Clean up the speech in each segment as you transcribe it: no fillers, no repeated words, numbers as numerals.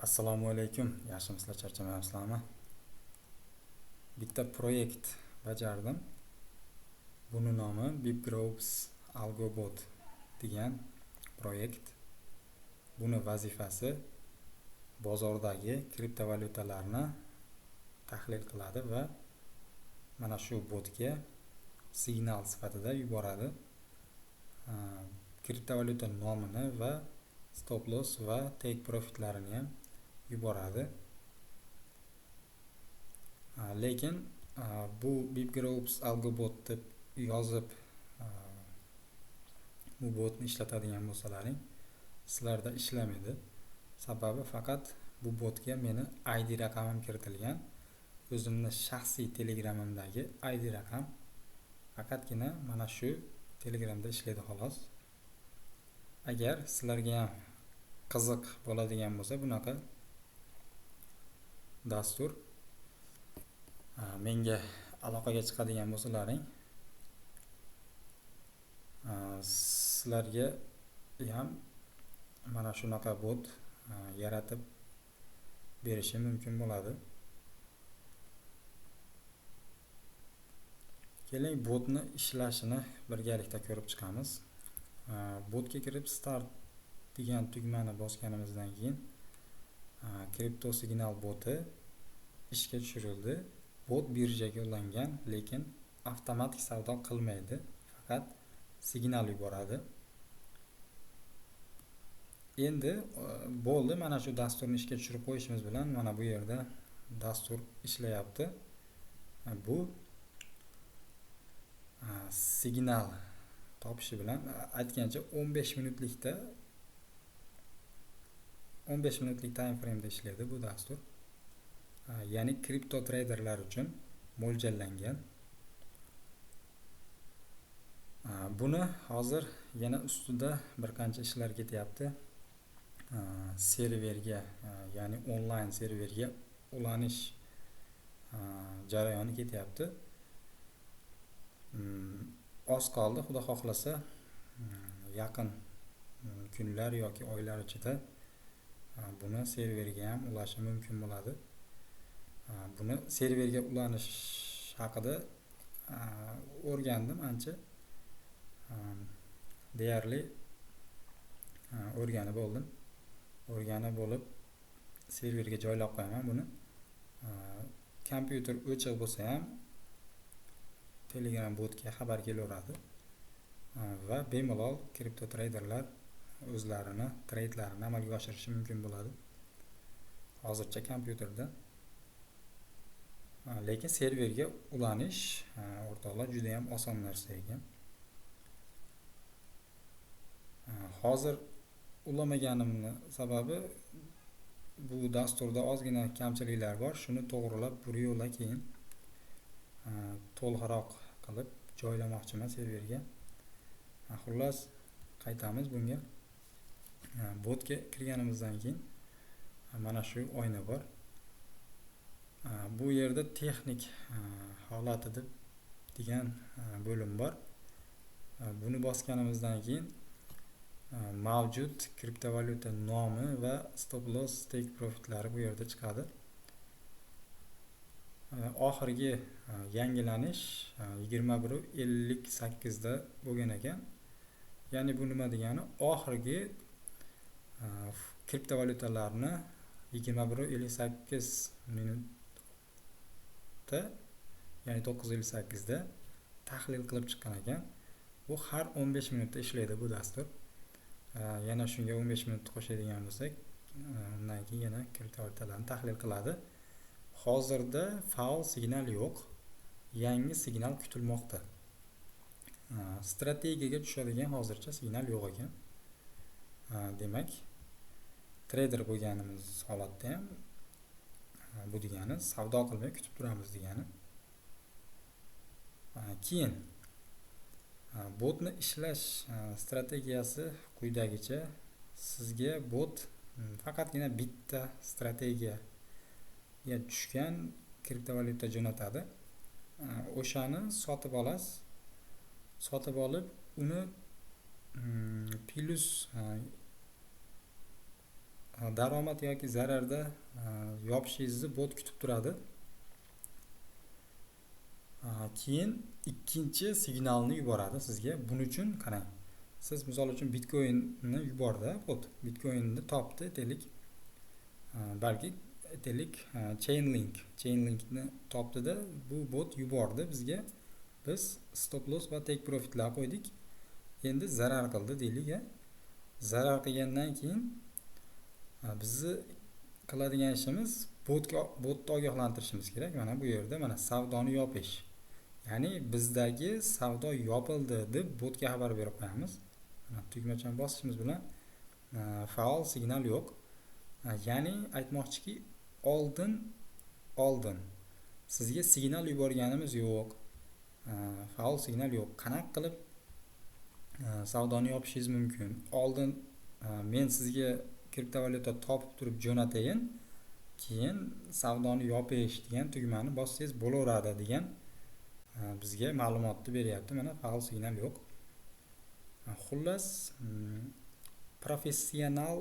Assalomu alaykum, yaxshimisizlar, charchamayapsizlarmi? Bitta proyekt bajardim. Buni nomi BibGrowps AlgoBot degan proyekt. Buni vazifasi bozordagi kriptovalyutalarni tahlil qiladi va mana shu botga signal sifatida yuboradi. Kriptovalyuta nomini va stop loss va take profitlarini ham yuboradi. Lekin bu BibGrowps AlgoBot deb yozib bu botni ishlatadigan bo'lsalaring, sizlarda ishlamaydi. Sababi faqat bu botga meni ID raqamim kiritilgan. O'zimni shaxsiy Telegramimdagi ID raqam faqatgina mana shu Telegramda ishlaydi xolos. Agar sizlarga ham qiziq bo'ladigan bo'lsa bunaqa dastur, menga aloqaga chiqadigan bo'lsalaring, sizlarga ham mana shunaqa bot yaratib berishi mumkin bo'ladi. Keling, botni ishlashini birgalikda ko'rib chiqamiz. Botga kirib start degan tugmani bosganimizdan keyin kripto signal boti ishga tushirildi. Bot birjaga ulangan, lekin avtomatik savdo qilmaydi, faqat signal yuboradi. Endi bo'ldi, mana shu dasturni ishga tushirib qo'yishimiz bilan mana bu yerda dastur ishlayapti. Bu signal topishi bilan aytgancha 15 minutlikda 15 minutlik time frame'da ishlaydi bu dastur. Ya'ni kripto treyderlar uchun mo'ljallangan. Buni hozir yana ustida bir qancha ishlar ketyapti. Serverga, ya'ni onlayn serverga ulanish jarayoni ketyapti. Oz qoldi, Xudo xohlasa yaqin kunlar yoki oylar ichida buni serverga ham ulashi mumkin bo'ladi. Buni serverga ulanish haqida o'rgandim ancha. Deyarli o'rganib bo'ldim. O'rganib bo'lib serverga joylab qo'yaman buni. Kompyuter o'chiq bo'lsa ham Telegram botga xabar kelaveradi va bemalol kripto treyderlar o'zlarini treydlarini amalga oshirishi mumkin bo'ladi. Hozircha kompyuterda. Lekin serverga ulanish o'rtoqlar juda ham oson narsa ekan. Hozir ulamaganimni sababi bu dasturda ozgina kamchiliklar bor. Shuni to'g'rilab bir yo'la keyin to'liqroq qilib joylamoqchiman serverga. Xullas, qaytamiz bunga. Botga kirganimizdan keyin mana shu oyna bor. Bu yerda texnik holati deb degan bo'lim bor. Buni bosganimizdan keyin mavjud kriptovalyuta nomi va stop loss, take profitlari bu yerda chiqadi. Oxirgi yangilanish 21:58 da bo'lgan ekan. Ya'ni bu nima degani? Oxirgi kriptovalyutalarni 21:58 minutda, ya'ni 9:58 da tahlil qilib chiqqan ekan. Bu har 15 minutda ishlaydi bu dastur. Yana shunga 15 minut qo'shadigan bo'lsak, undan keyin yana kriptovalyutalarni tahlil qiladi. Hozirda faol signal yo'q. Yangi signal kutilmoqda. Strategiyaga tushadigan hozircha signal yo'q ekan. Demak, treyder bo'lganimiz holatda ham bu degani savdo qilmay kutib turamiz degani. Keyin botni ishlash strategiyasi quyidagicha. Sizga bot faqatgina bitta strategiyaga tushgan kriptovalyuta jo'natadi. O'shani sotib olasiz. Sotib olib uni plus daromad yoki zararda yopishingizni bot kutib turadi. Keyin ikkinchi signalni yuboradi sizga. Buning uchun qarang. Siz misol uchun Bitcoinni yubordi bot. Bitcoinni topdi, aytaylik. Balki aytaylik Chainlinkni topdi-da, bu bot yubordi bizga. Biz stop loss va take profitlar qo'ydik. Endi zarar qildi deylik, a. Zarar qilgandan keyin bizni qiladigan ishimiz botni ogohlantirishimiz kerak. Mana bu yerda mana savdoni yopish. Ya'ni bizdagi savdo yopildi deb botga xabar berib qo'yamiz. Mana tugmachani bosishimiz bilan faol signal yo'q. Ya'ni aytmoqchiki, oldin sizga signal yuborganimiz yo'q. Faol signal yo'q. Qanaqa qilib savdoni yopishingiz mumkin? Oldin men sizga kriptovalyuta topib turib jo'natayin, keyin savdoni yopish degan tugmani bossangiz bo'laveradi degan bizga ma'lumotni beryapti. Mana faol signal yo'q. Xullas, professional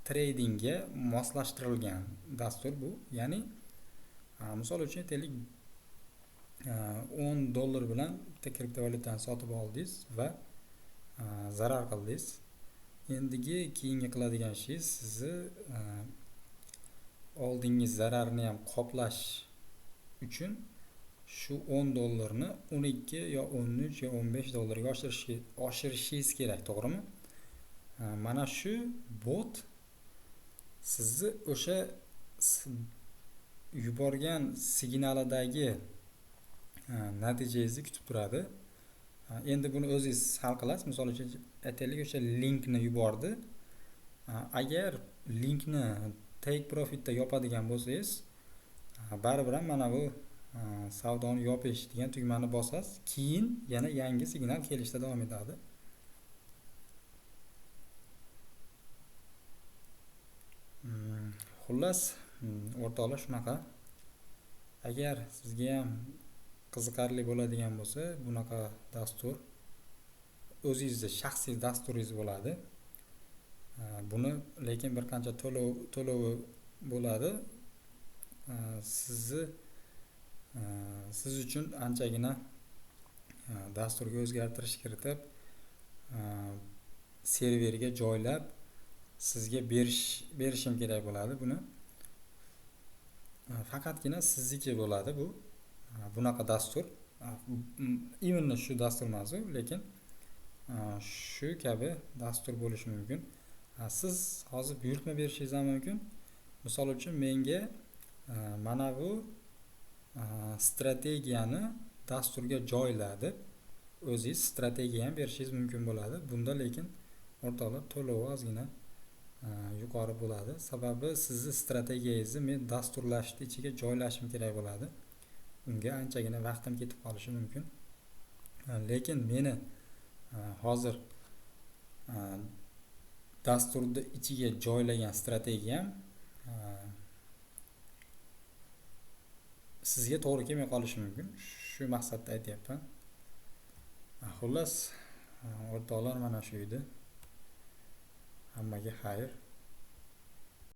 tradingga moslashtirilgan dastur bu. Ya'ni misol uchun aytaylik $10 bilan bitta kriptovalyutani sotib oldingiz va zarar qildingiz. Endigi keyingi qiladigan ishingiz sizni oldingi zararni ham qoplash uchun shu $10 ni 12 yo 13 yo $15 ga oshirishingiz kerak, to'g'rimi? Mana shu bot sizni o'sha yuborgan signalidagi natijangizni kutib turadi. Endi buni o'zingiz hal qilasiz. Misol uchun aytaylik, o'sha linkni yubordi. Agar linkni take profitda yopadigan bo'lsangiz, baribir ham mana bu savdoni yopish degan tugmani bosasiz, keyin yana yangi signal kelishda davom etadi. Xullas, o'rtoqlar, shunaqa. Agar sizga ham qiziqarli bo'ladigan bo'lsa, bunaqa dastur o'zingizni shaxsiy dasturingiz bo'ladi. Buni lekin bir qancha to'lovi bo'ladi. Sizni siz uchun anchagina dasturga o'zgartirish kiritib, serverga joylab sizga berishim kerak bo'ladi buni. Faqatgina sizniki bo'ladi bu. Bunaqa dastur, именно shu dastur emas, lekin shu kabi dastur bo'lishi mumkin. Siz hozir buyurtma berishingiz ham mumkin. Misol uchun menga mana bu strategiyani dasturga joyla deb o'zingiz strategiya ham berishingiz mumkin bo'ladi. Bunda lekin o'rtoqlar to'lovi ozgina yuqori bo'ladi. Sababi sizni strategiyangizni men dasturlashni ichiga joylashim kerak bo'ladi. Unga anchagina vaqtim ketib qolishi mumkin. Lekin meni hozir dasturni ichiga joylagan strategiyam sizga to'g'ri kelmay qolishi mumkin. Shu maqsadda aytyapman. Xullas, o'rtoqlar, mana shu edi. Hammaga xayr.